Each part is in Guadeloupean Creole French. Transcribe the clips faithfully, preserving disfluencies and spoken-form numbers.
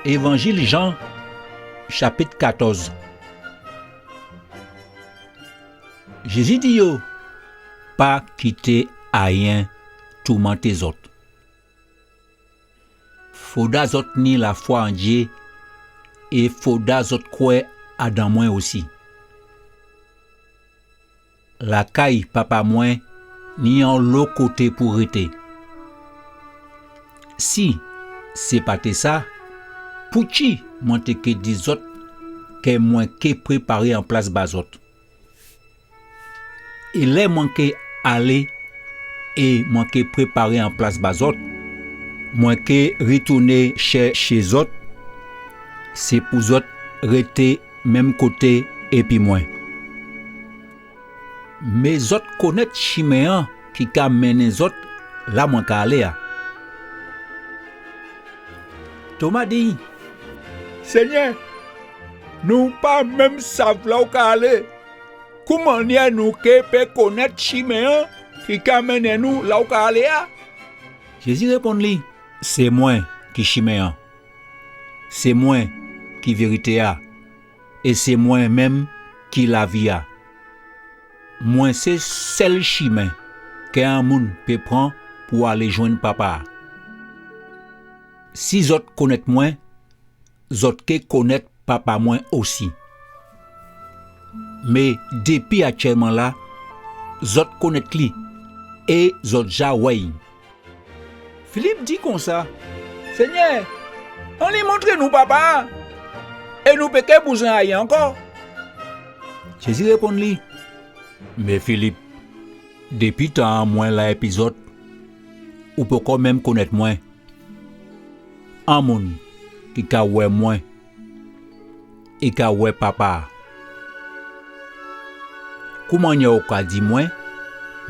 Évanjil Jan, chapit katòz. Jézi di yo: Pa kité ayen toumanté zot. Foda zot ni lafwa an Dié, é foda zot kwè adan mwen osi. Lakay Papa mwen ni anlo koté pou rété. Si sé pa té sa, poutji mwen té ké di zot ke mwen ké préparé an plas ba zot? É lè mwen ké alé é mwen ké préparé an plas ba zot, mwen ké ritounen chèché zot, sé pou zot rété menm koté épi mwen. Mé zot konnet chimen-an ki ka mennen zot la mwen ka alé a. Toma di: Senyè, nou pa menm sav la ou ka alé. Koumanniè nou ké pé konnet chimen-an ki ka mennen nou la ou ka alé a? Jézi réponn li: Sé mwen ki chimen-an, sé mwen ki vérité-a, é sé mwen menm ki lavi-a. Mwen sé sel chimen ke an moun pé pran pou alé jwenn Papa-a. Si zot konnet mwen, zot ké konnet Papa mwen osi. Mé dépi atjelman la, zot konnet li é zot ja wè'y. Filip di konsa: Senyè, anni montré nou Papa-a, é nou pé ké bouzwen ayen ankò. Jézi réponn li: Mé Filip, dépi tan-an mwen la épi zot, ou poko menm konnet mwen. An moun ki ka wè mwen, i ka wè Papa-a. Koumanniè ou ka di mwen: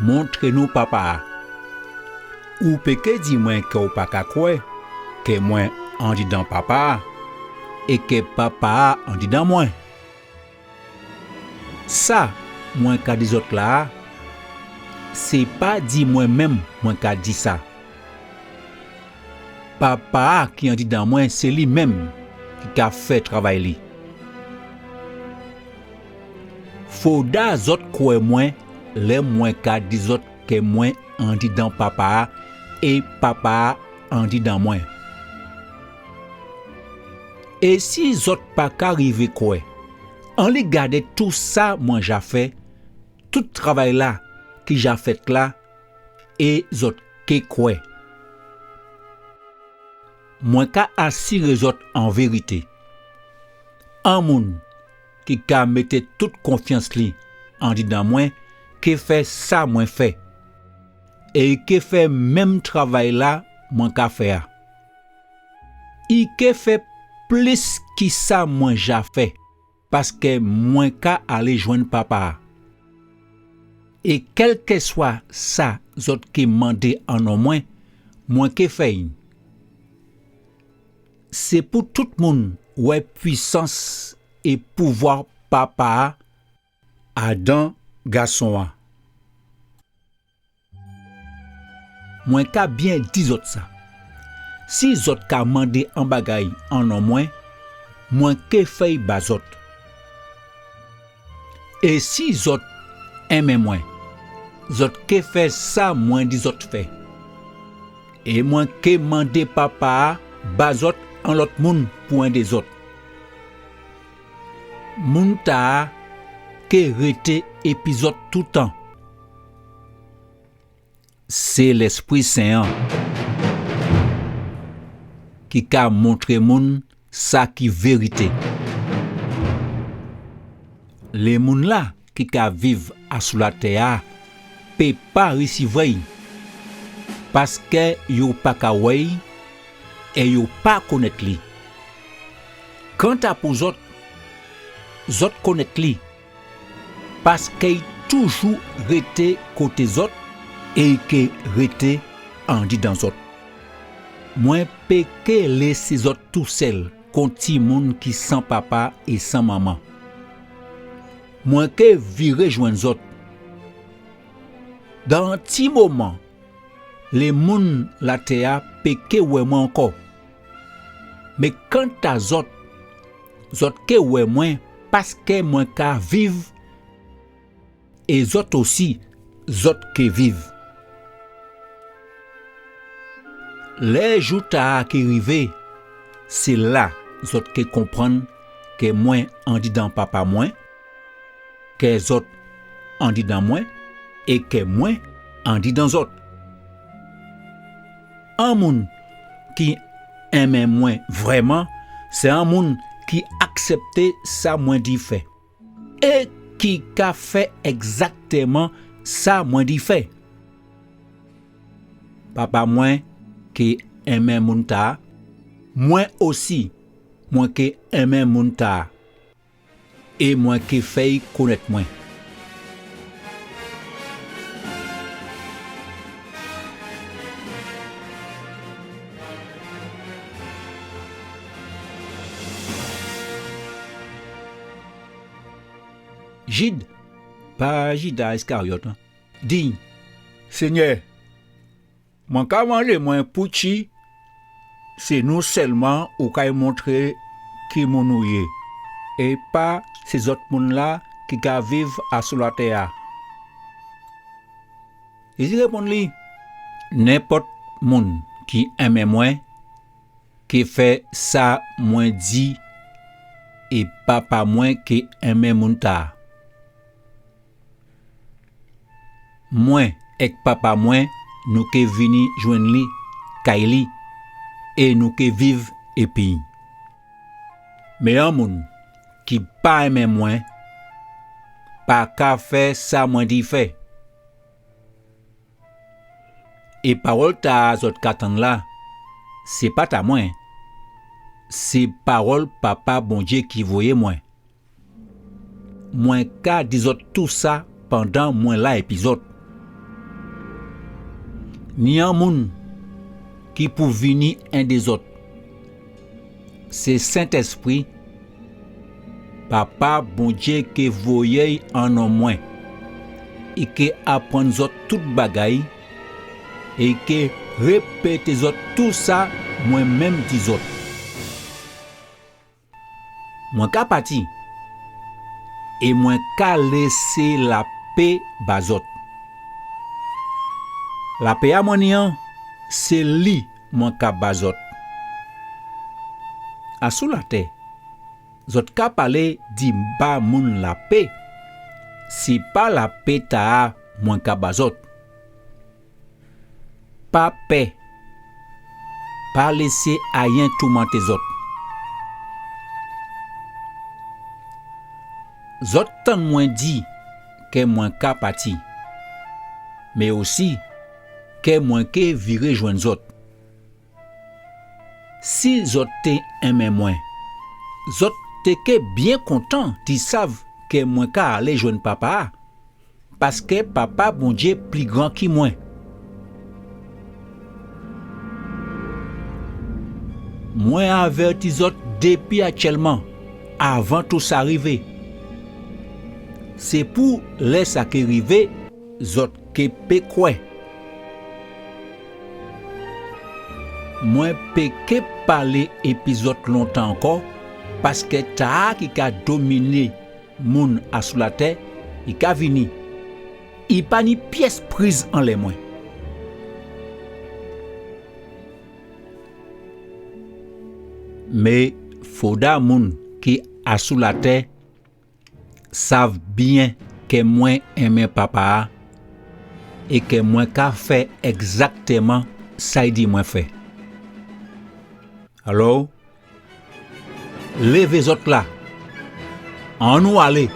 Montré nou Papa-a? Ou pé ké di mwen ke ou pa ka kwè ke mwen andidan Papa-a, é ke Papa-a andidan mwen? Sa mwen ka di zot la-a, sé pa di mwen menm mwen ka di sa. Papa-a ki andidan mwen, sé li menm ki ka fè travay li. Foda zot kwè mwen lè mwen ka di zot ke mwen andidan Papa-a é Papa-a andidan mwen. É si zot pa ka rivé kwè, anni gadé tou sa mwen ja fè, tout travay-la ki ja fet la, é zot ké kwè. Mwen ka asiré zot an vérité, an moun ki ka mété tout konfians li andidan mwen ké fè sa mwen fè, é i ké fè menm travay-la mwen ka fè a. I ké fè plis ki sa mwen ja fè, paske mwen ka alé jwenn Papa-a. É kèlkèswa sa zot ké mandé an non mwen, mwen ké fè'y. Sé pou tout moun wè pwisans é pouvwa Papa-a adan Gason-an. Mwen ka byen di zot sa, si zot ka mandé an bagay an non mwen, mwen ké fè'y ba zot. É si zot enmen mwen, zot ké fè sa mwen di zot fè. É mwen ké mandé Papa-a ba zot an lot moun pou édé zot. Moun-tala ké rété épi zot toutan. Sé Lespri Sen an ki ka montré moun sa ki vérité. Lémoun-la ki ka viv asou latè-a pé pa risivwè'y, paske yo pa ka wè'y é yo pa konnet li. Kanta pou zot, zot konnet li, paske i toujou rété koté zot é i ké rété andidan zot. Mwen pé ké lésé zot tousel kon timoun ki san papa é san manman. Mwen ké viré jwenn zot. Dan an ti moman, lémoun latè-a pé ké wè mwen ankò. Mé kanta zot, zot ké wè mwen paské mwen ka viv, é zot osi, zot ké viv. Lè jou-tala ké rivé, sé la zot ké konprann ké mwen andidan Papa mwen, ké zot andidan mwen, é ké mwen andidan zot. An moun ki enmen mwen vrèman, sé an moun ki aksepté sa mwen di fè, é ki ka fè ekzaktéman sa mwen di fè. Papa mwen ké enmen moun-tala, mwen osi, mwen ké enmen moun-tala, é mwen ké fè'y konnet mwen. Jid, pa Jida Iskariot, an, di: Senyè, mwen ka mandé mwen poutji sé nou selman ou kay montré ki moun ou yé, é pa sé zot moun-la ki ka viv asou latè-a? Jézi réponn li: Nenpot moun ki enmen mwen ké fè sa mwen di, é Papa mwen ké enmen moun-tala. Mwen ek Papa mwen, nou ké vini jwenn li kay li, é nou ké viv épi'y. Mé an moun ki pa enmen mwen pa ka fè sa mwen di fè. É pawol-tala zot ka tann la, sé pa ta mwen, sé pawol Papa Bondié ki voyé mwen. Mwen ka di zot tousa pandan mwen la épi zot. Ni an moun ki pou vini endé zot. Sé Sentespri Papa Bondié ké voyé'y an non mwen. I ké aprann zot tout bagay, é i ké répété zot tousa mwen menm di zot. Mwen ka pati, é mwen ka lésé lapé ba zot. Lapé-a mwen ni an, sé li mwen ka ba zot. Asou latè, zot ka palé di ba moun lapé. Sé pa lapé-tala mwen ka ba zot. Pa pè, pa lésé ayen toumanté zot. Zot tann mwen di ke mwen ka pati, mé osi ke mwen ké viré jwenn zot. Si zot té enmen mwen, zot té ké bien kontan di sav ke mwen ka alé jwenn Papa-a, paske Papa Bondié pli gran ki mwen. Mwen avèti zot dépi atjelman, avan tousa rivé. Sé pou lè sa ké rivé, zot ké pé kwè. Mwen pé ké palé épi zot lontan ankò, paske tala ki ka dominé moun asou latè, i ka vini. I pa ni pies priz anlè mwen. Mé foda moun ki asou latè sav bien ke mwen enmen Papa-a, é ke mwen ka fè ekzaktéman sa i di mwen fè. Alò, lévé zot la, annou alé.